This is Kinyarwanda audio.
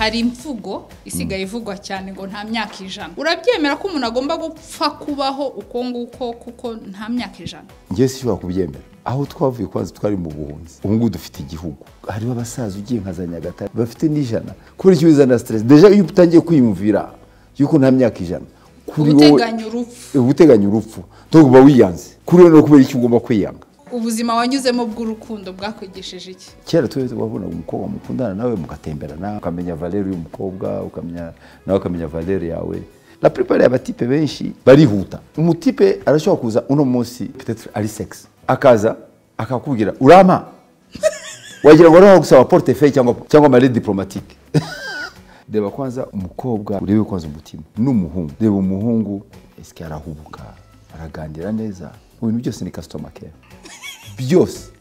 Hari imvugo isigaye ivugwa cyane ngo nta myaka 100. Urabyemera ko umuntu agomba gupfa kubaho uko nguko kuko nta myaka 100? Njye sinshobora kubyemera. Aho twavuye, kwanza twari mu buhunzi, ubu ngubu dufite igihugu. Hariho abasaza ugiye nka za Nyagatare bafite n'100. Kubera icyo bizana stress, déjà iyo utangiye kwiyumvira yuko nta myaka 100 kuri wowe, uteganya urupfu. Uteganya urupfu, donc uba wiyanze kuri wowe. No kubera icyo ugomba kwiyanga? Ubuzima wanyuzemo bw'urukundo bwakwigishije iki? Kera tuba wabonaga umukobwa mukundana nawe, mugatemberana, ukamenya valeur y'umukobwa, ukamenya nawe akamenya valeur yawe. La plupart y'aba types benshi barihuta. Umu type arashobora kuza uno munsi, peut-être ari sexe, akaza akakubwira urampa, wagira ngo ariho gusaba portefeuille cyangwa malle diplomatique. Reba kwanza umukobwa, urebe kwanza umutima, n'umuhungu, reba umuhungu, eske arahubuka, araganira neza? Ibintu byose ni customer care byose.